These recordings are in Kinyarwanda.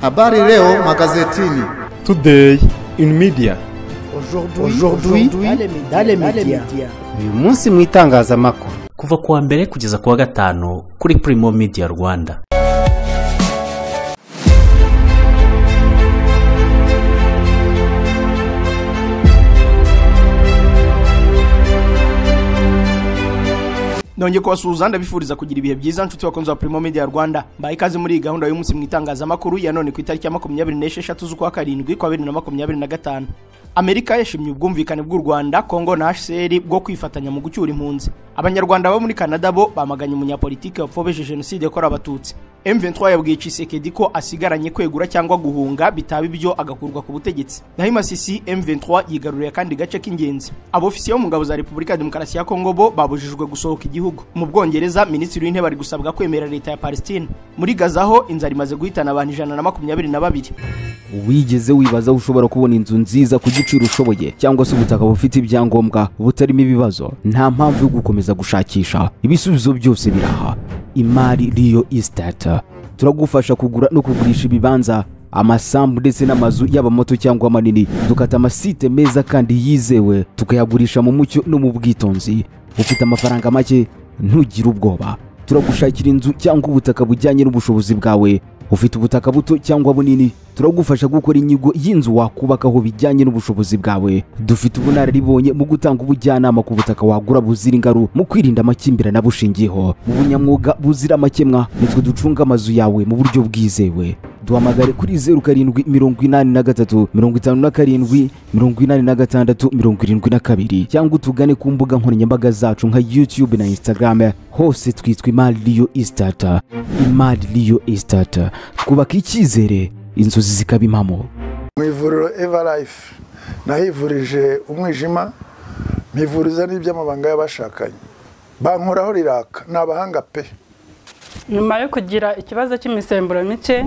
Habari leo magazetini. Today in media. Aujourd'hui dans les médias. Uyu munsi mu itangazamakuru. Kuva kuwa mbere kugeza kuwa gatanu kuri Primo Media Rwanda. Nongeye kubasuhuza ndabifuriza kugira ibihe byiza nshuti bakunzi ba Primo Media Rwanda. Mbaye ikaze muri iyi gahunda y'umunsi mu itangazamakuru ya none ku itariki ya 26 z'ukwa karindwi kwa 2025. Amerika yashimye ubwumvikane bw'u Rwanda, Congo na HCR bwo kwifatanya mu gucyura impunzi. Abanyarwanda bo muri Canada bo bamaganye umunyapolitike wapfobeje jenoside yakorewe Abatutsi. M23 yabwiye Tshisekedi ko asigaranye kwegura cyangwa guhunga bitaba ibyo agakurwa ku butegetsi. Naho Masisi M23 yigaruriye kandi gace k'ingenzi. Abofisiye bo mu ngabo za Repubulika ya Demokarasi ya Kongo bo babujijwe gusohoka igihugu. Mu Bwongereza Minisitiri w'Intebe ari gusabwa kwemera leta ya Palestine. Muri Gaza ho inzara imaze guhitana abantu 122. Wigeze wibaza ushobora kubona inzu nziza ku giciro ushoboye cyangwa se ubutaka bufite ibyangombwa butarimo ibibazo? Nta mpamvu yo gukomeza gushakisha, ibisubizo byose biraha. Imari Real Estate turagufasha kugura no kugurisha ibibanza, amasambu ndetse n'amazu yaba mato cyangwa manini. Dukata amasite meza kandi yizewe, tukayagurisha mu mucyo no mu bwitonzi. Ufite amafaranga make, ntugire ubwoba, turagushakira inzu cyangwa ubutaka bujyanye n'ubushobozi bwawe. Ufite ubutaka buto cyangwa bunini, turagufasha gukora inyigo y'inzu wakubakaho bijyanye n'ubushobozi bwawe. Dufite ubunararibonye mu gutanga ubujyanama ku butaka wagura buzira ingaru, mu kwirinda amakimbirane abushingiyeho. Mu bunyamwuga buzira amakemwa, nitwe ducunga amazu yawe mu buryo bwizewe. Duhamagare kuri 07 83 57 86 72 cyangwa utugane ku mbuga nkoranyambaga zacu nka YouTube na Instagram, hose twitwa Imari Real Estate. Imari Real Estate, twubaka icyizere, inzozi zikaba impamo. Mu ivuriro Everlife nahivurije umwijima, mpivuriza n'iby'amabanga y'abashakanye, bankoraho riraka, ni abahanga pe. Nyuma yo kugira ikibazo cy'imisemburo mike,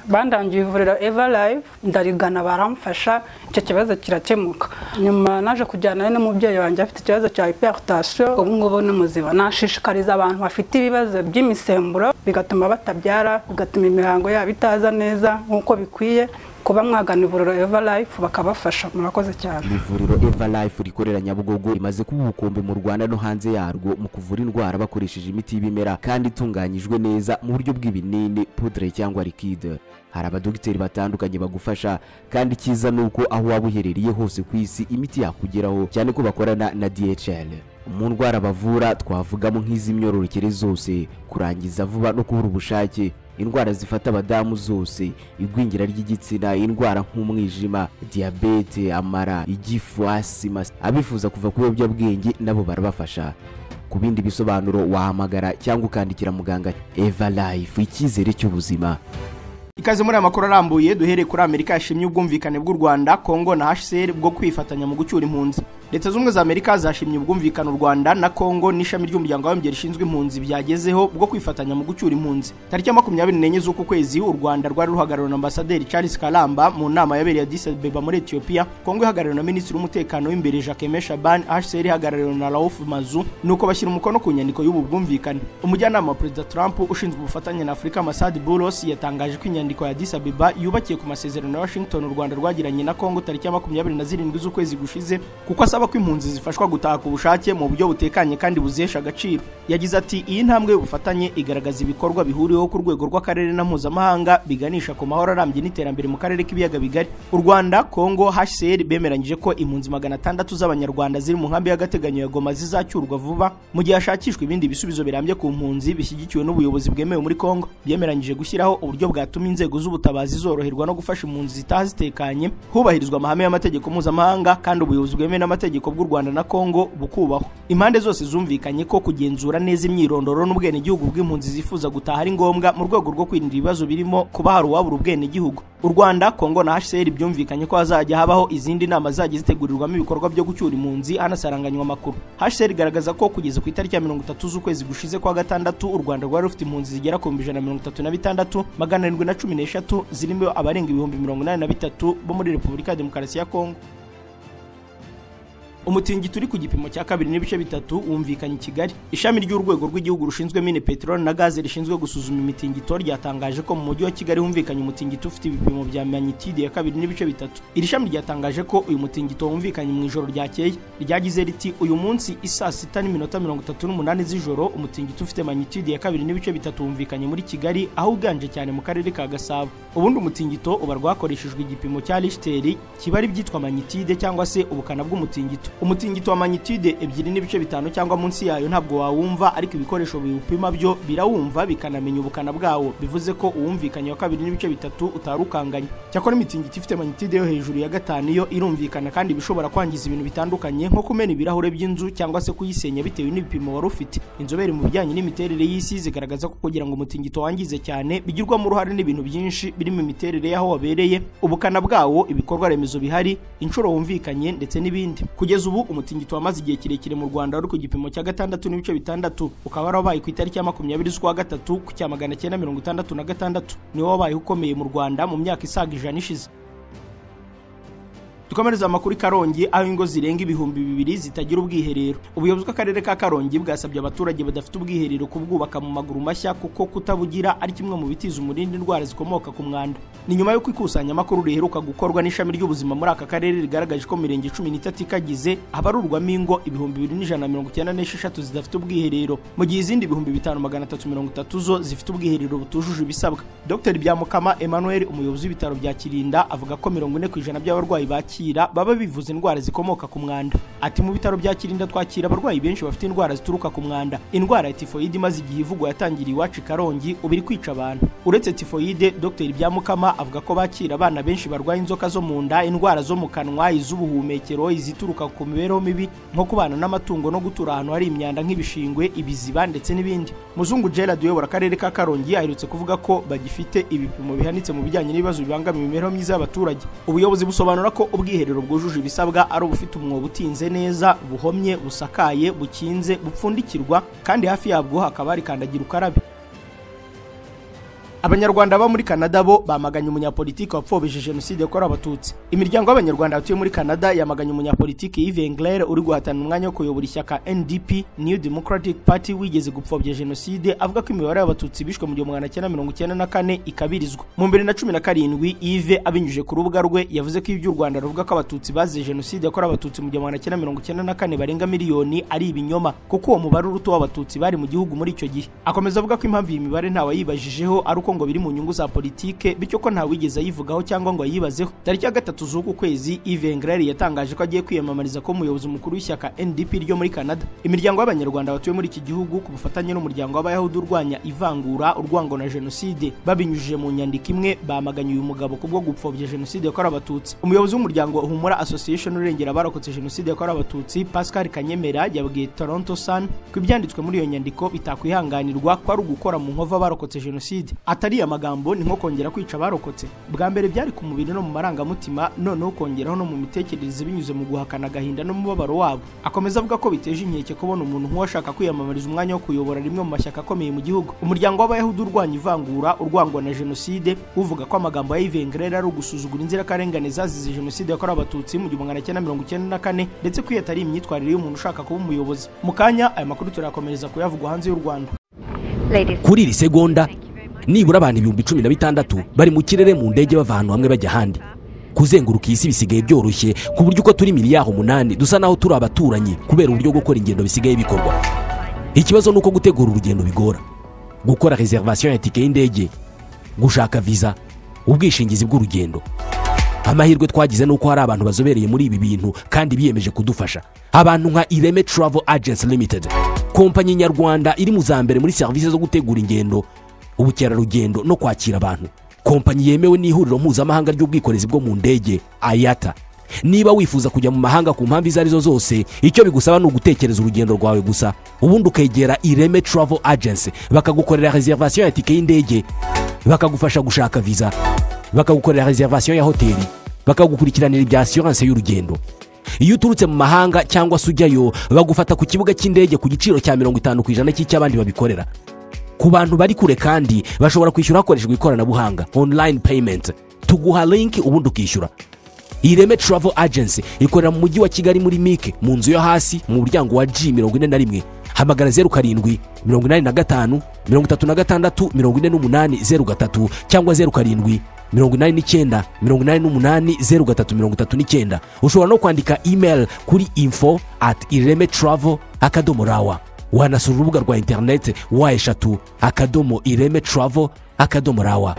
bandangiye ivuriro Everlife, ndarigana baramfasha, icyo kibazo kirakemuka. Nyuma naje kujyana n'umubyeyi wanjye afite ikibazo cya hypertension, ubu ngubu ni muzima. Nashishikariza abantu bafite ibibazo by'imisemburo bigatuma batabyara, bigatuma imihango yabo itaza neza nk'uko bikwiye, kuba mwagana ivuriro Everlife bakabafasha. Murakoze cyane. Ivuriro Everlife rikorera Nyabugogo rimaze kuba ubukombe mu Rwanda no hanze yarwo mu kuvura indwara bakoresheje imiti y'ibimera kandi itunganyijwe neza mu buryo bw'ibinini, poudre cyangwa liquide. Hari abadogiteri batandukanye bagufasha, kandi cyiza nuko aho waba uherereye hose ku isi imiti yakugeraho, cyane ko bakorana na DHL. Mu ndwara bavura twavugamo nk'iz'imyororokere zose, kurangiza vuba no kubura ubushake, indwara zifata abadamu zose, igwingira ry'igitsina, indwara nk'umwijima, diyabete, amara, igifu, asima. Abifuza kuva ku biyobyabwenge nabo barabafasha. Ku bindi bisobanuro wahamagara cyangwa ukandikira muganga. Everlife, icyizere cy'ubuzima. Ikaze muri amakuru arambuye. Duhereye kuri Amerika yashimye ubwumvikane bw'u Rwanda, Congo na HCR bwo kwifatanya mu gucyura impunzi. Leta z'Ubumwe za Amerika zashimye ubwumvikane u Rwanda na Congo n'ishami ry'umuryango w'abibumbye rishinzwe impunzi byagezeho bwo kwifatanya mu gucyura impunzi. Tariki ya 24 z'uku kwezi u Rwanda rwari ruhagarariwe na Ambasaderi Charles Kalamba mu nama yabereye Addis Abeba muri Ethiopia. Congo ihagarariwe na Minisitiri w'Umutekano w'imbere Jacques Shaban, HCR ihagarariwe na Raouf Mazu, nuko bashyira umukono ku nyandiko y'ubu bwumvikane. Umujyanama wa Perezida Trump ushinzwe ubufatanye na Afurika Masad Boulos yatangaje ko inyandiko ya Addis Abeba yubakiye ku masezerano ya Washington u Rwanda rwagiranye na Congo tariki ya 27 z'ukwezi gushize, kuko asaba ko impunzi zifashwa gutaha ku bushake mu buryo butekanye kandi buzihesha agaciro. Yagize ati iyi ntambwe y'ubufatanye igaragaza ibikorwa bihuriweho ku rwego rw'akarere na mpuzamahanga biganisha ku mahoro arambye n'iterambere mu karere k'ibiyaga bigari. U Rwanda, Congo, HCR bemeranyije ko impunzi 600 z'Abanyarwanda ziri mu nkambi y'agateganyo ya Goma zizacyurwa vuba mu gihe hashakishwa ibindi bisubizo birambye ku mpunzi bishyigikiwe n'ubuyobozi bwemewe muri Congo. Byemeranyije gushyiraho uburyo bwatuma inzego z'ubutabazi zoroherwa no gufasha impunzi zitaha zitekanye, hubahirizwa amahame y'amategeko mpuzamahanga kandi ubuyobozi bwemewe n'amategeko bw'u Rwanda na Congo bukubahwa. Impande zose zumvikanye ko kugenzura neza imyirondoro n'ubwenegihugu bw'impunzi zifuza gutaha ari ngombwa mu rwego rwo kwirinda ibibazo birimo kuba hari uwabura ubwenegihugu. U Rwanda, Congo na HCR byumvikanye ko hazajya habaho izindi nama zajya zitegurirwamo ibikorwa byo gucyura impunzi hanasaranganywa amakuru. HCR igaragaza ko kugeza ku itariki ya 30 z'ukwezi gushize kwa gatandatu u Rwanda rwari rufite impunzi zigera ku 136 713 zirimo abarenga 83,000 bo muri Repubulika ya Demokarasi ya Kongo. Umutingito uri ku gipimo cya 2.3 wumvikanye i Kigali. Ishami ry'urwego rw'igihugu rushinzwe mine, peteroli na gaze rishinzwe gusuzuma imitingito ryatangaje ko mu mujyi wa Kigali humvikanye umutingito ufite ibipimo bya magnitude ya 2.3. Iri shami ryatangaje ko uyu mutingito wumvikanye mu ijoro ryakeye. Ryagize riti: uyu munsi isaa 6:38 z'ijoro umutingito ufite magnitude ya 2.3 wumvikanye muri Kigali, aho uganje cyane mu karere ka Gasabo. Ubundi umutingito ubarwa hakoreshejwe igipimo cya Richter kiba ari byitwa magnitude cyangwa se ubukana bw'umutingito. Umutingito wa magnitude 2.5 cyangwa munsi yayo ntabwo wawumva, ariko ibikoresho biwupima byo birawumva bikanamenya ubukana bwawo, bivuze ko uwumvikanye wa 2.3 utarukanganye. Cyakora imitingito ifite magnitude yo hejuru ya 5 yo irumvikana kandi bishobora kwangiza ibintu bitandukanye nko kumena ibirahure by'inzu cyangwa se kuyisenya bitewe n'ibipimo wari ufite. Inzobere mu bijyanye n'imiterere y'isi zigaragaza ko kugira ngo umutingito wangize cyane bigirwamo uruhare n'ibintu byinshi birimo imiterere y'aho wabereye, ubukana bwawo, ibikorwa remezo bihari, inshuro wumvikanye ndetse n'ibindi. Kugeza ubu umutingito wamaze igihe kirekire mu Rwanda wari ku gipimo cya 6.6, ukaba warabaye ku itariki ya 20 z'ukwa gatatu ku cya 966. Niwo wabaye ukomeye mu Rwanda mu myaka isaga 100 ishize. Dukomereza amakuru Karongi, aho ingo zirenga 2000 zitagira ubwiherero. Ubuyobozi bw'akarere ka Karongi bwasabye abaturage badafite ubwiherero kubwubaka mu maguru mashya, kuko kutabugira ari kimwe mu bitiza umurindi indwara zikomoka ku mwanda. Ni nyuma y'uko ikusanyamakuru riheruka gukorwa n'ishami ry'ubuzima muri aka karere rigaragaje ko mirenge 13 ikagize abarurwamo ingo 2196 zidafite ubwiherero, mu gihe izindi 5330 zo zifite ubwiherero butujuje ibisabwa. Dr Byamukama Emmanuel, umuyobozi w'ibitaro bya Kirinda, avuga ko 40% by'abarwayi bakira baba bivuza indwara zikomoka ku mwanda. Ati: mu bitaro bya Kirinda twakira abarwayi benshi bafite indwara zituruka ku mwanda. Indwara ya tifoyide imaze igihe ivugwa yatangiriye iwacu i Karongi, ubu iri kwica abantu. Uretse tifoyide, Dr Byamukama avuga ko bakira abana benshi barwaye inzoka zo mu nda, indwara zo mu kanwa, iz'ubuhumekero, izituruka ku mibereho mibi nko kubana n'amatungo no gutura ahantu hari imyanda nk'ibishingwe, ibiziba ndetse n'ibindi. Muzungu Gerard uyobora akarere ka Karongi aherutse kuvuga ko bagifite ibipimo bihanitse mu bijyanye n'ibibazo bibangamiye imibereho myiza y'abaturage. Ubuyobozi busobanura ko ubwiherero bwujuje ibisabwa ari ubufite umwobo utinze neza, buhomye, busakaye, bukinze, bupfundikirwa kandi hafi yabwo hakaba hari kandagira ukarabe. Abanyarwanda ba muri Canada bo bamaganye umunyapolitiki wapfobije jenoside yakorewe Abatutsi. Imiryango y'Abanyarwanda batuye muri Canada yamaganye umunyapolitiki Yves Engler uri guhatana umwanya wo kuyobora ishyaka NDP, New Democratic Party, wigeze gupfobya jenoside, avuga ko imibare y'Abatutsi bishwe mu 1994 ikabirizwa. Mu 2017 Yves abinyujije ku rubuga rwe yavuze ko ibyo u Rwanda ruvuga ko Abatutsi bazize jenoside yakorewe Abatutsi mu 1994 barenga miliyoni ari ibinyoma, kuko uwo mubare uruta w'Abatutsi bari mu gihugu muri icyo gihe. Akomeza avuga ko impamvu iyi mibare ntawayibajijeho ari uko ngo biri mu nyungu za politike, bityo ko nta wigeze ayivugaho cyangwa ngo ayibazeho. Tariki ya 3 z'uku kwezi Yves Engler yatangaje ko agiye kwiyamamariza ko umuyobozi mukuru w'ishyaka NDP ryo muri Canada. Imiryango y'Abanyarwanda batuye muri iki gihugu ku bufatanye n'umuryango w'Abayahudi urwanya ivangura, urwango na jenoside, babinyujije mu nyandiko imwe bamaganye uyu mugabo kubwo gupfobya jenoside yakorewe Abatutsi. Umuyobozi w'umuryango Humura Association urengera abarokotse jenoside yakorewe Abatutsi, Pascal Kanyemera, yabwiye Toronto Sun ko ibyanditswe muri iyo nyandiko bitakwihanganirwa, ko ari ugukora mu nkova abarokotse jenoside. Atari amagambo ni nko kongera kwica abarokotse. Bwa mbere byari ku mubiri no mu marangamutima, noneho kongeraho no mu mitekerereze binyuze mu guhakana agahinda n'umubabaro wabo. Akomeza avuga ko biteje inkeke kubona umuntu nk'uwashaka kwiyamamariza umwanya wo kuyobora rimwe mu mashyaka akomeye mu gihugu. Umuryango w'Abayahudi urwanya ivangura, urwango na jenoside uvuga ko amagambo ya Yves Engler ari ugusuzugura inzirakarengane zazize jenoside yakorewe Abatutsi mu 1994, ndetse ko atari imyitwarire y'umuntu ushaka kuba umuyobozi. Mu kanya aya makuru turakomereza kuyavugwa hanze y'u Rwanda. Kuri iri segonda nibura abantu 16,000 bari mu kirere mu ndege bava ahantu hamwe bajya ahandi. Kuzenguruka isi bisigaye byoroshye ku buryo uko turi miliyari 8 dusa naho turi abaturanyi kubera uburyo gukora ingendo bisigaye bikorwa. Ikibazo nuko gutegura urugendo bigora, gukora reservation ya tike y'indege, gushaka visa, ubwishingizi bw'urugendo. Amahirwe twagize nuko hari abantu bazobereye muri ibi bintu kandi biyemeje kudufasha. Abantu nka Ireme Travel Agency Limited, kompanyi nyarwanda iri mu za mbere muri serivisi zo gutegura ingendo, ubukerarugendo no kwakira abantu. Kompanyi yemewe n'ihuriro mpuzamahanga ry'ubwikorezi bwo mu ndege IATA. Niba wifuza kujya mu mahanga ku mpamvu izo arizo zose, icyo bigusaba ni ugutekereza urugendo rwawe gusa, ubundi ukegera Ireme Travel Agency bakagukorera reservation ya tike y'indege, bakagufasha gushaka visa, bakagukorera reservation ya hoteli, bakagukurikiranira ibya assurance y'urugendo. Iyo uturutse mu mahanga cyangwa se ujyayo, bagufata ku kibuga cy'indege ku giciro cya 50% cy'icy'abandi babikorera. Ku bantu bari kure kandi bashobora kwishyura hakoreshejwe ikoranabuhanga, online payment. Tuguha link ubundi ukishyura. Ireme Travel Agency ikorera mu mujyi wa Kigali muri Mike mu nzu yo hasi mu muryango wa G41. Hamagara 07 85 36 48 03 cyangwa 07 89 88 03 39. Ushobora no kwandika email kuri info@iremetravel.rawa. Wanasura urubuga rwa internet w3.iremetravel.rawa.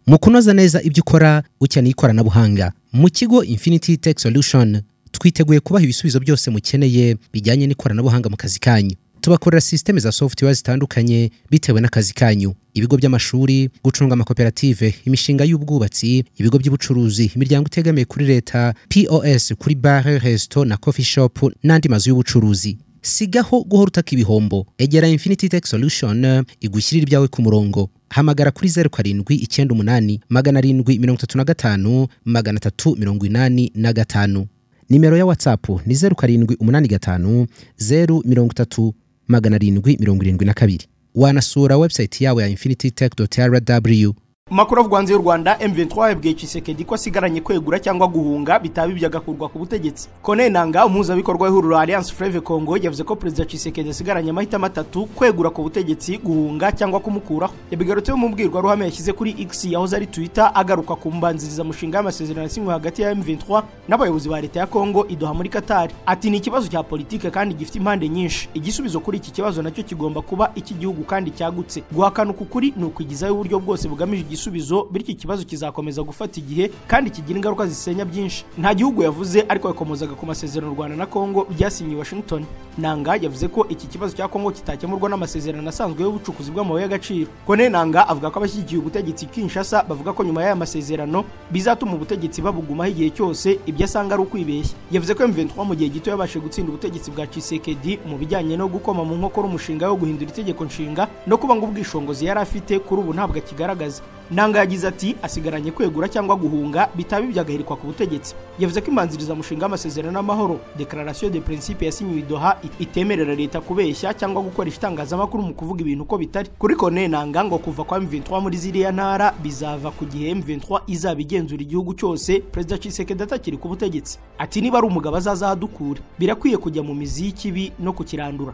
Mu kunoza neza ibyo ukora ukeneye ikoranabuhanga, mu kigo Infinity Tech Solution twiteguye kubaha ibisubizo byose mukeneye bijyanye n'ikoranabuhanga mu kazi kanyu. Tubakorera system za software zitandukanye bitewe n'akazi kanyu: ibigo by'amashuri, gucunga amakoperative, imishinga y'ubwubatsi, ibigo by'ubucuruzi, imiryango itegamiye kuri leta, POS kuri bar, resto na coffee shop n'andi mazu y'ubucuruzi. Sigaho guhora utaka ibihombo, egera Infinity Tech Solution igushyirira ibyawe ku murongo. Hamagara kuri 0798 735 385. Nimero ya WhatsApp ni 0785 030 772. Wanasura website yawe ya infinitytech.rw. Makuru avugwa hanze y'u Rwanda, M23 yabwiye Tshisekedi ko asigaranye kwegura cyangwa guhunga bitaba ibyagakurwa ku butegetsi. Kone Nanga, umuhuzabikorwa w'ihuriro Alliance Fleuve Congo, yavuze ko Perezida Tshisekedi asigaranye amahitamo atatu: kwegura ku butegetsi, guhunga cyangwa kumukuraho. Yabigarutseho mu mbwirwaruhame yashyize kuri X yahoze ari Twitter, agaruka ku mbanziriza mushinga y'amasezerano yasinywe hagati ya M23 n'abayobozi ba leta ya Congo i Doha muri Qatar. Ati ni ikibazo cya politike kandi gifite impande nyinshi. Igisubizo kuri iki kibazo nacyo kigomba kuba icy'igihugu kandi cyagutse. Guhakana ukuri ni ukwigizayo uburyo bwose bugamije igisubizo, bityo ikibazo kizakomeza gufata igihe kandi kigira ingaruka zisenya byinshi. Nta gihugu yavuze, ariko yakomozaga ku masezerano Rwanda na Congo byasinyiwe Washington. Nanga yavuze ko iki kibazo cya Congo kitakemurwa n'amasezerano asanzwe y'ubucukuzi bw'amabuye y'agaciro. Kone Nanga avuga ko abashyigikiye ubutegetsi Kinshasa bavuga ko nyuma y'aya masezerano bizatuma ubutegetsi babugumaho igihe cyose, ibyo asanga ari ukwibeshya. Yavuze ko M23 mu gihe gito yabashe gutsinda ubutegetsi bwa Tshisekedi mu bijyanye no gukoma mu nkokora umushinga wo guhindura itegeko nshinga no kuba ngo ubwishongozi yari afite kuri ubu ntabwo akigaragaza. Nanga yagize ati asigaranye kwegura cyangwa guhunga bitaba ibyagahirikwa ku butegetsi. Yavuze ko imbanziriza mushinga y'amasezerano n'amahoro Declaration de Principe yasinyiwe i Doha itemerera leta kubeshya cyangwa gukoresha itangazamakuru mu kuvuga ibintu uko bitari. Kuri Kone Nanga ngo kuva kwa M23 muri ziriya ntara bizava ku gihe M23 izaba igenzura igihugu cyose Perezida Tshisekedi atakiri ku butegetsi. Ati niba ari umugabo azaza ahadukure, birakwiye kujya mu mizi y'ikibi no kukirandura.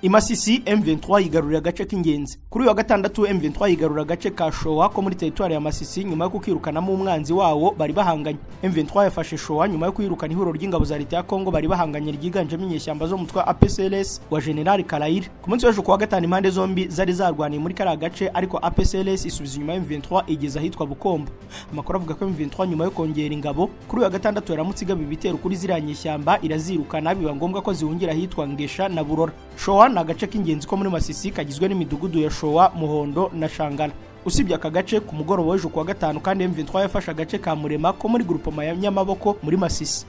Imasisi M23 yigarurira agace k'ingenzi. Kuri uyu wa gatandatu M23 yigarurira agace ka Showa ko muri teritwari ya Masisi nyuma yo kukirukanamo umwanzi wawo bari bahanganye. M23 yafashe Showa nyuma yo kwirukana ihuriro ry'ingabo za leta ya Kongo bari bahanganye ryiganjemo inyeshyamba zo mutwa APCLS wa General Karair. Ku munsi w'ejo kuwa gatanu impande zombi zari zarwaniye muri kariya gace, ariko APCLS isubiza inyuma M23 igeza ahitwa Bukombo. Amakuru avuga ko M23 nyuma yo kongera ingabo kuri uyu wa gatandatu yaramutse igaba ibitero kuri ziriya nyeshyamba irazirukana, biba ngombwa ko zihungira ahitwa Ngesha na Burora. Showa ni agace k'ingenzi ko muri Masisi kagizwe n'imidugudu ya Showa, Muhondo na Shangala. Usibye aka gace, ku mugoroba w'ejo kuwa gatanu kandi M23 yafashe agace ka Murema ko muri groupement ya Nyamaboko muri Masisi.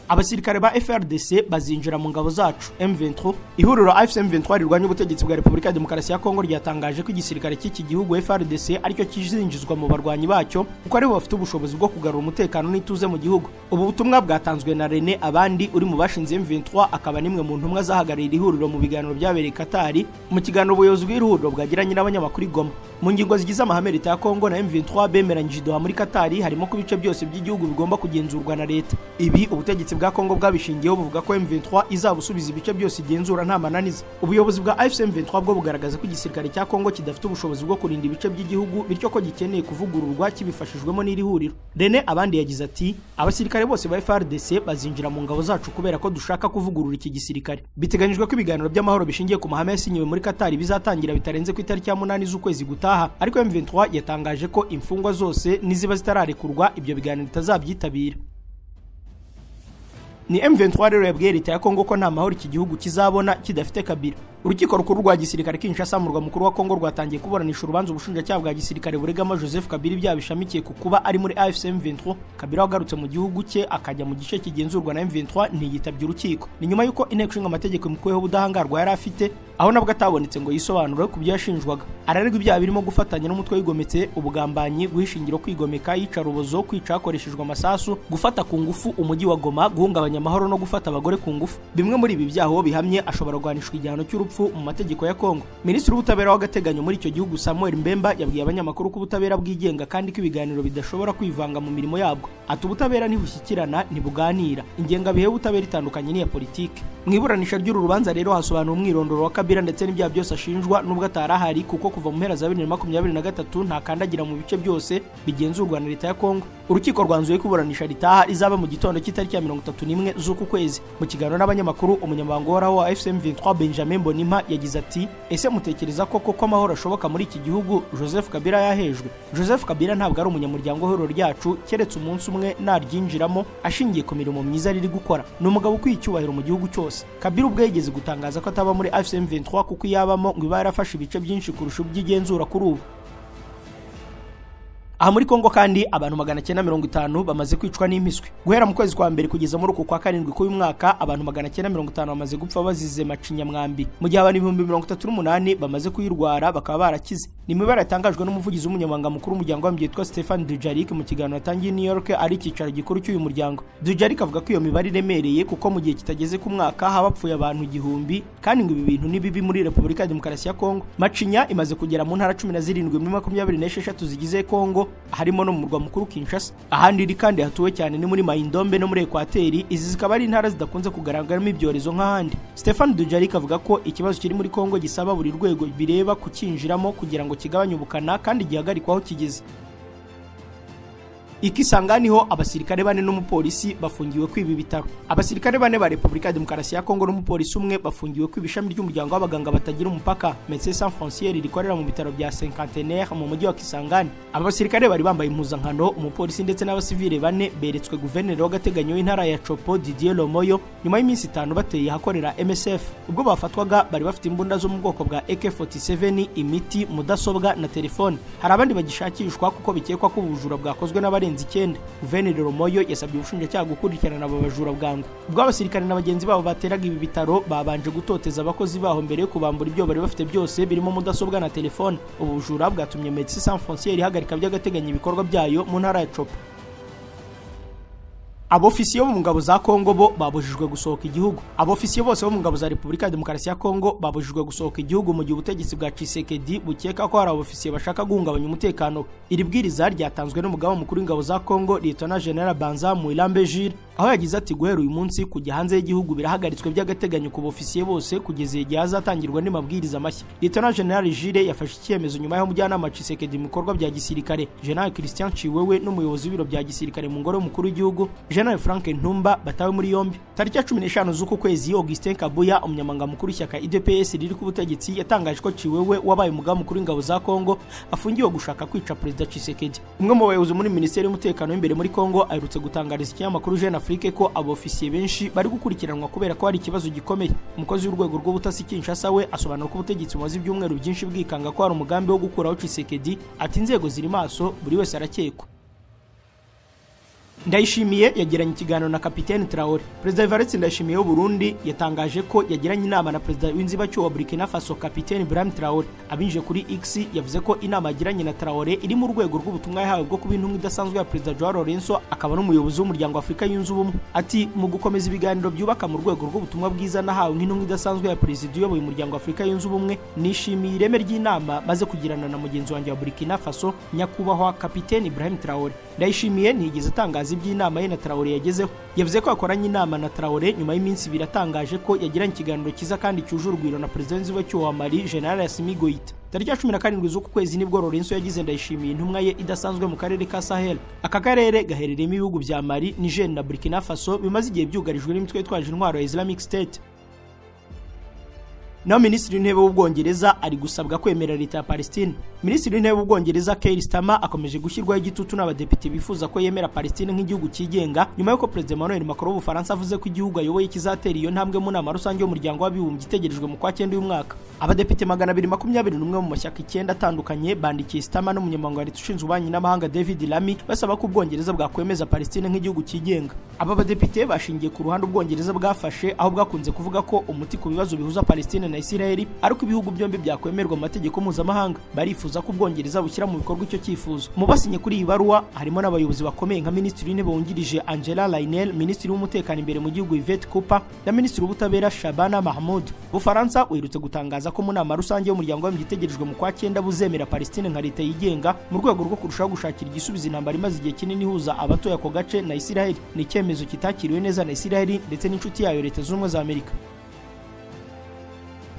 Abasirikare ba FRDC bazinjira mu ngabo zacu M23. Ihuriro AFC M23 rirwanya ubutegetsi bwa Repubulika ya Demokarasi ya Kongo ryatangaje ko igisirikare cy'iki gihugu FRDC aricyo kizinjizwa mu barwanyi bacyo kuko aribo bafite ubushobozi bwo kugarura umutekano n'ituze mu gihugu. Ubu butumwa bwatanzwe na René Abandi uri mu bashinze M23, akaba nimwe mu ntumwa zahagarariye ihuriro mu biganiro byabereye Qatar. Mu kiganiro ubuyobozi bw'ihuriro bwagiranye n'abanyamakuru i Goma, mu ngingo zigize amahame leta ya Kongo na M23 bemeranyije Doha muri Qatar, harimo ko ibice byose by'igihugu bigomba kugenzurwa na leta. Ibi ubutegetsi bwa Kongo bwabishingiyeho buvuga ko M23 izabusubiza ibice byose igenzura nta mananiza. Ubuyobozi bwa AFC M23 bwo bugaragaza ko igisirikare cya Kongo kidafite ubushobozi bwo kurinda ibice by'igihugu, bityo ko gikeneye kuvugururwa kibifashijwemo n'iri huriro. René Abandi yagize ati abasirikare bose ba FARDC bazinjira mu ngabo zacu kubera ko dushaka kuvugurura iki gisirikare. Biteganyijwe ko ibiganiro by'amahoro bishingiye ku mahame yasinyiwe muri Qatar bizatangira bitarenze ku itariki ya 8 z'ukwezi gutaha, ariko M23 yatangaje ko imfungwa zose niziba zitararekurwa ibyo biganiro bitazabyitabira. Ni M23 rero yabwiye leta ya Kongo ko nta mahoro iki gihugu kizabona kidafite Kabila. Urukiko rukuru rwa gisirikare Kinshasa mu murwa mukuru wa Kongo rwatangiye kuburanisha urubanza ubushinjacyaha bwa gisirikare buregamo Joseph Kabila ibyaha bishamikiye ku kuba ari muri AFC M23. Kabila wagarutse mu gihugu cye akajya mu gice kigenzurwa na M23 ntiyitabye urukiko. Ni nyuma y'uko inteko ishinga amategeko imukuyeho ubudahangarwa yari afite, aho nabwo atabonetse ngo yisobanure ku byo yashinjwaga. Araregwa ibyaha birimo gufatanya n'umutwe wigometse, ubugambanyi, guhishingira kwigomeka, iyicarubozo, kwica hakoreshejwe amasasu, gufata ku ngufu umujyi wa Goma, guhungabanya amahoro no gufata abagore ku ngufu. Bimwe muri ibi byaha uwo bihamye ashobora guhanishwa igihano cy'urupfu cy'urupfu mu mategeko ya Kongo. Minisitiri w'ubutabera w'agateganyo muri icyo gihugu Samuel Mbemba yabwiye abanyamakuru ko ubutabera bwigenga kandi ko ibiganiro bidashobora kwivanga mu mirimo yabwo. Ati ubutabera ntibushyikirana, ntibuganira. Ingengabihe y'ubutabera itandukanye n'iya politike. Mu iburanisha ry'uru rubanza rero hasobanura umwirondoro wa Kabila ndetse n'ibyaha byose ashinjwa nubwo atarahari, kuko kuva mu mpera za 2023 ntakandagira mu bice byose bigenzurwa na leta ya Kongo. Urukiko rwanzuye ko iburanisha ritaha rizaba mu gitondo cy'itariki ya 31 z'uku kwezi. Mu kiganiro n'abanyamakuru, umunyamabanga uhoraho wa FCM 23 Benjamin Bonimpa yagize ati: "Ese mutekereza koko ko amahoro ashoboka muri iki gihugu Joseph Kabila yahejwe? Joseph Kabila ntabwo ari umunyamuryango w'ihuriro ryacu, keretse umunsi umwe naryinjiramo ashingiye ku mirimo myiza riri gukora. Ni umugabo ukwiye icyubahiro mu gihugu cyose." Kabila ubwe yigeze gutangaza ko ataba muri FCM 23 kuko iyabamo ngo iba yarafashe ibice byinshi kurusha iby'igenzura kuri ubu. Aha muri Kongo kandi abantu 950 bamaze kwicwa n'impiswi. Guhera mu kwezi kwa mbere kugeza muri uku kwa karindwi k'uyu mwaka, abantu 950 bamaze gupfa bazize macinyamwambi, mu gihe abantu 38,000 bamaze kuyirwara bakaba barakize. Ni imibare yatangajwe n'umuvugizi w'umunyamabanga mukuru w'umuryango w'abibumbye witwa Stefan Dujarric mu kiganiro yatangiye i New York ari icyicaro gikuru cy'uyu muryango. Dujarric avuga ko iyo mibare iremereye kuko mu gihe kitageze ku mwaka haba hapfuye abantu 1000, kandi ngo ibi bintu ni bibi muri Repubulika ya Demokarasi ya Kongo. Macinya imaze kugera mu ntara 17 muri 26 zigize Kongo, harimo no mu murwa mukuru Kinshasa. Ahandi iri kandi hatuwe cyane ni muri Maindombe no muri Ekwateri, izi zikaba ari intara zidakunze kugaragaramo ibyorezo nk'ahandi. Stefan Dujarric avuga ko ikibazo kiri muri Kongo gisaba buri rwego bireba kukinjiramo kugira ngo kigabanye ubukana kandi gihagarikwaho kigeze. Ikisangani ho abasirikare bane n'umupolisi bafungiwe kwiba ibitaro. Abasirikare bane ba Repubulika ya Demokarasi ya Kongo n'umupolisi umwe bafungiwe kwiba ishami ry'umuryango w'abaganga batagira umupaka Médecins Sans Frontières rikorera mu bitaro bya Cinquantenaire mu mujyi wa Kisangani. Aba basirikare bari bambaye impuzankano, umupolisi ndetse n'abasivile bane beretswe guverineri w'agateganyo w'intara ya Chopo Didier Lomoyo nyuma y'iminsi 5 bateye ahakorera MSF. Ubwo bafatwaga bari bafite imbunda zo mu bwoko bwa AK47, imiti, mudasobwa na telefone. Hari abandi bagishakishwa kuko bikekwa ko ubujura bwakozwe n'abarenze 9. Guverineri Romoyo yasabye ubushinjacyaha gukurikirana aba bajura bwangu. Ubwo abasirikare na bagenzi babo bateraga ibi bitaro babanje gutoteza abakozi baho mbere yo kubambura ibyo bari bafite byose birimo mudasobwa na telefone. Ubu bujura bwatumye Médecins Sans Frontières ihagarika by'agateganyo ibikorwa byayo mu ntara ya Chopo. Abofisiye bo mu ngabo za Kongo bo babujijwe gusohoka igihugu. Abofisiye bose bo mu ngabo za Repubulika ya Demokarasi ya Kongo babujijwe gusohoka igihugu mu gihe ubutegetsi bwa Tshisekedi bukeka ko hari abofisiye bashaka guhungabanya umutekano. Iri bwiriza ryatanzwe n'umugaba mukuru w'ingabo za Kongo, Lieutenant General Banza Muilambe Jules, aho yagize ati: "Guhera uyu munsi kujya hanze y'igihugu birahagaritswe by'agateganyo ku bofisiye bose kugeza igihe hazatangirwa n'amabwiriza mashya." Lieutenant General Jules yafashe icyemezo nyuma y'aho umujyanama Tshisekedi mu bikorwa bya gisirikare General Christian Chiwewe n'umuyobozi w'ibiro bya gisirikare mu ngoro y'umukuru w'igihugu General Frank Ntumba batawe muri yombi. Tariki ya 15 z'uku kwezi, Augustin Kabuya, umunyamabanga mukuru w'ishyaka UDPS riri ku butegetsi, yatangaje ko Chiwewe wabaye umugaba mukuru w'ingabo za Kongo afungiwe gushaka kwica Perezida Tshisekedi. Umwe mu bayobozi muri Minisiteri y'Umutekano w'imbere muri Kongo aherutse gutangariza ikinyamakuru Jeune Afrique ko abofisiye benshi bari gukurikiranwa kubera ko hari ikibazo gikomeye. Umukozi w'urwego rw'ubutasi Kinshasa we asobanura ko ubutegetsi bumaze ibyumweru byinshi bwikanga ko hari umugambi wo gukuraho Tshisekedi, ati inzego ziri maso, buri wese arakekwa. Ndayishimiye yagiranye ikiganiro na Kapiteni Traore. Perezida Evariste Ndayishimiye w'u Burundi yatangaje ko yagiranye inama na Perezida w'inzibacyuho wa Burkina Faso Kapiteni Ibrahim Traore. Abinjije kuri X yavuze ko inama yagiranye na Traore iri mu rwego rw'ubutumwa yahawe bwo kuba intumwa idasanzwe ya Perezida Joao Lourenço akaba n'umuyobozi w'umuryango wa Afurika yunze ubumwe. Ati mu gukomeza ibiganiro byubaka mu rwego rw'ubutumwa bwiza nahawe nk'intumwa idasanzwe ya Perezida uyoboye umuryango wa Afurika yunze ubumwe, nishimiye ireme ry'inama maze kugirana na mugenzi wanjye wa Burkina Faso nyakubahwa Kapiteni Ibrahim Traore. Ndayishimiye ntiyigeze atangaza iby'inama ye na Traore yagezeho. Yavuze ko yakoranye inama na Traore nyuma y'iminsi ibiri atangaje ko yagiranye ikiganiro cyiza kandi cyuje urugwiro na Perezida w'inzibacyuho wa Mali General Assimi Goïta. Tariki ya 17 z'uku kwezi nibwo Lourenço yagize Ndayishimiye intumwa ye idasanzwe mu karere ka Sahel. Aka karere gaherereyemo ibihugu bya Mali, Niger na Burkina Faso bimaze igihe byugarijwe n'imitwe yitwaje intwaro ya Islamic State. Naho Minisitiri w'Intebe w'Ubwongereza ari gusabwa kwemera leta ya Palestine. Minisitiri w'Intebe w'Ubwongereza Keir Starmer akomeje gushyirwaho igitutu n'abadepite bifuza ko yemera Palestine nk'igihugu cyigenga, nyuma y'uko Perezida Emmanuel Macron w'Ubufaransa avuze ko igihugu ayoboye kizatera iyo ntambwe mu nama rusange y'umuryango w'abibumbye itegerejwe mu kwa 9 uyu mwaka. Abadepite 221 mu mashyaka 9 atandukanye bandikiye Starmer n'umunyamabanga wa leta ushinzwe ububanyi n'amahanga David Lammy basaba ko Ubwongereza bwakwemeza Palestine nk'igihugu cyigenga. Aba badepite bashingiye ku ruhande Ubwongereza bwafashe, aho bwakunze kuvuga ko umuti ku bibazo bihuza Palestine na na Isiraheli, ariko ibihugu byombi byakwemerwa mu mategeko mpuzamahanga. Barifuza ko Ubwongereza bushyira mu bikorwa icyo cyifuzo. Mu basinye kuri iyi baruwa harimo n'abayobozi bakomeye nka Minisitiri w'Intebe wungirije Angela Rayner, Minisitiri w'Umutekano imbere mu gihugu Yvette Cooper na Minisitiri w'Ubutabera Shabana Mahmoud. Bufaransa uherutse gutangaza ko mu nama rusange y'umuryango w'abibumbye itegerejwe mu kwa cyenda buzemera Palestine nka leta yigenga, mu rwego rwo kurushaho gushakira igisubizo intambara imaze igihe kinini ihuza abatuye ako gace na Isiraheli. Ni icyemezo kitakiriwe neza na Isiraheli ndetse n'inshuti yayo Leta Zunze Ubumwe za Amerika.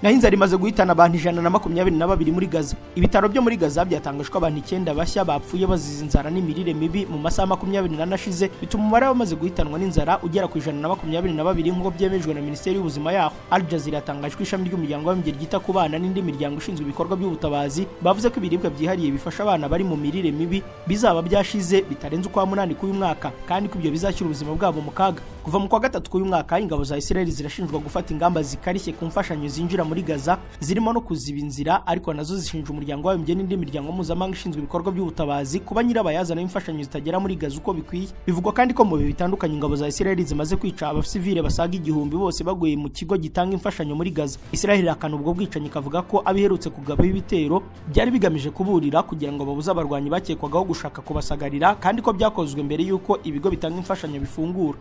Naho inzara imaze guhitana abantu 122 muri Gaza. Ibitaro byo muri Gaza byatangaje ko abantu 9 bashya bapfuye bazize inzara n'imirire mibi mu masaha 24 ashize, bituma umubare w'abamaze guhitanwa n'inzara ugera ku 122 nk'uko byemejwe na Minisiteri y'Ubuzima yaho. Al Jazeera yatangaje ko ishami ry'umuryango w'abibumbye ryita ku bana n'indi miryango ishinzwe ibikorwa by'ubutabazi bavuze ko ibiribwa byihariye bifasha abana bari mu mirire mibi bizaba byashize bitarenze ukwa 8 k'uyu mwaka, kandi ko ibyo bizashyira ubuzima bwabo mu kaga. Kuva mu kwa 3 k'uyu mwaka, ingabo za Israel zirashinjwa gufata ingamba zikarishye ku mfashanyo zinjira muri Gaza, zirimo no kuziba inzira, ariko nazo zishinja umuryango w'abibumbye n'indi miryango mpuzamahanga ishinzwe ibikorwa by'ubutabazi kuba nyirabayazana w'imfashanyo zitagera muri Gaza uko bikwiye. Bivugwa kandi ko mu bihe bitandukanye ingabo za Israel zimaze kwica abasivile basaga 1000 bose baguye mu kigo gitanga imfashanyo muri Gaza. Israel ihakana ubwo bwicanyi, ikavuga ko abiherutse kugabaho ibitero byari bigamije kuburira kugira ngo babuze abarwanyi bakekwagaho gushaka kubasagarira, kandi ko byakozwe mbere y'uko ibigo bitanga imfashanyo bifungura.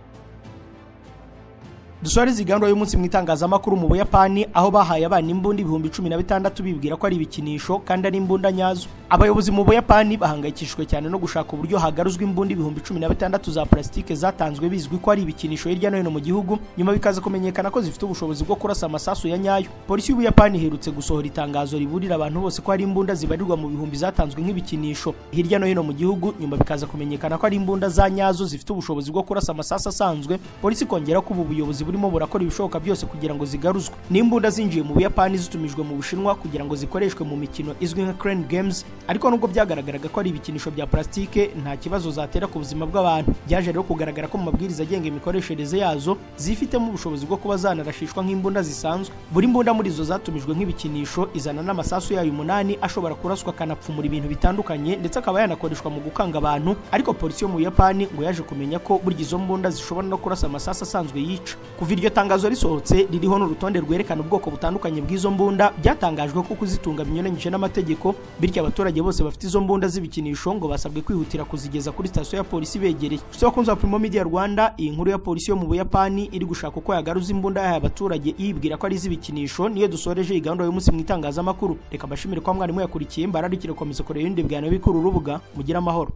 Dusoreze gahunda y'umunsi mu itangazamakuru mu Buyapani, aho bahaye abana imbunda 16,000 bibwira ko ari ibikinisho kandi ari imbunda nyazo. Abayobozi mu Buyapani bahangayikishijwe cyane no gushaka uburyo hagaruzwa imbunda 16,000 za plastike zatanzwe bizwi ko ari ibikinisho hirya no hino mu gihugu, nyuma bikaza kumenyekana ko zifite ubushobozi bwo kurasa amasasu ya nyayo. Polisi y'Ubuyapani iherutse gusohora itangazo riburira abantu bose ko ari imbunda zibarirwa mu bihumbi zatanzwe nk'ibikinisho hirya no hino mu gihugu, nyuma bikaza kumenyekana ko ari imbunda za nyazo zifite ubushobozi bwo kurasa amasasu asanzwe. Polisi kongera ko ubu buyobozi burimo burakora ibishoboka byose kugira ngo zigaruzwe. N'imbunda zinjiye mu Buyapani zitumijwe mu Bushinwa kugira ngo zikoreshwe mu mikino izwi nka Crane Games, ariko nubwo byagaragaraga ko ari ibikinisho bya plastike nta kibazo zatera ku buzima bw'abantu. Byaje rero kugaragara ko mu mabwiriza agenga imikoreshereze yazo zifitemo ubushobozi bwo kuba zanarashishwa nk'imbunda zisanzwe. Buri mbunda muri izo zatumijwe nk'ibikinisho izana n'amasasu yayo 8 ashobora kuraswa akanapfumura ibintu bitandukanye, ndetse akaba yanakoreshwa mu gukanga abantu. Ariko polisi yo mu Buyapani ngo yaje kumenya ko burya izo mbunda zishobora no kurasa amasasu asanzwe yica. Kuva iryo tangazo risohotse ririho n'urutonde rwerekana ubwoko butandukanye bw'izo mbunda, byatangajwe ko kuzitunga binyuranyije n'amategeko, bityo abaturage bose bafite izo mbunda z'ibikinisho ngo basabwe kwihutira kuzigeza kuri sitasiyo ya polisi begereye. Inshuti bakunzi ba Primo Media Rwanda, iyi nkuru ya polisi yo mu Buyapani iri gushaka uko yagaruza imbunda yahaye abaturage yibwira ko ari iz'ibikinisho niyo dusoreje iyi gahunda y'umunsi mu itangazamakuru. Reka mbashimire ko mwarimu yakurikiye, mbararikire gukomeza kureba ibindi biganiro bikuru urubuga. Mugire amahoro.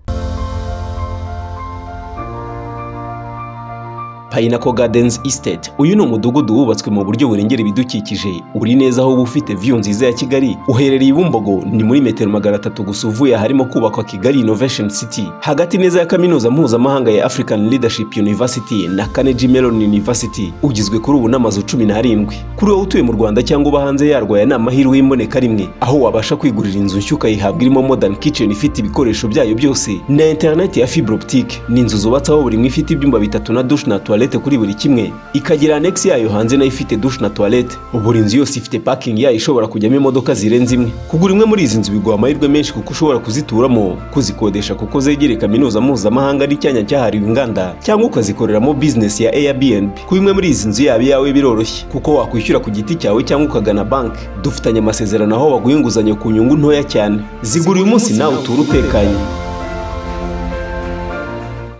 Pinnacle Gardens Estate. Uyu ni umudugudu wubatswe mu buryo burengera ibidukikije, uri neza aho ufite view nziza ya Kigali. Uherereye i Bumbogo, ni muri metero 300 gusa uvuye harimo kubakwa Kigali Innovation City, hagati neza ya kaminuza mpuzamahanga ya African Leadership University na Carnegie Mellon University. Ugizwe kuri ubu n'amazu 17. Kuri wowe utuye mu Rwanda cyangwa uba hanze yarwo, aya ni amahirwe y'imboneka rimwe, aho wabasha kwigurira inzu nshya ukayihabwa irimo modern kitchen ifite ibikoresho byayo byose na internet ya fibre optique. Ni inzu zubatse aho buri imwe ifite ibyumba 3 na douche na toilette kuri buri kimwe, ikagira annex yayo hanze nayo ifite douche na toilette. Buri nzu yose ifite parking yayo ishobora kujyamo imodoka zirenze imwe. Kugura imwe muri izi nzu biguha amahirwe menshi kuko ushobora kuzituramo, kuzikodesha kuko zegereye kaminuza mpuzamahanga n'icyanya cyahariwe inganda, cyangwa ukazikoreramo business ya Airbnb. Kuba imwe muri izi nzu yaba iyawe biroroshye kuko wakwishyura ku giti cyawe cyangwa ukagana banki. Dufitanye amasezerano aho baguha inguzanyo ku nyungu ntoya cyane. Zigura uyu munsi nawe uture utekanye.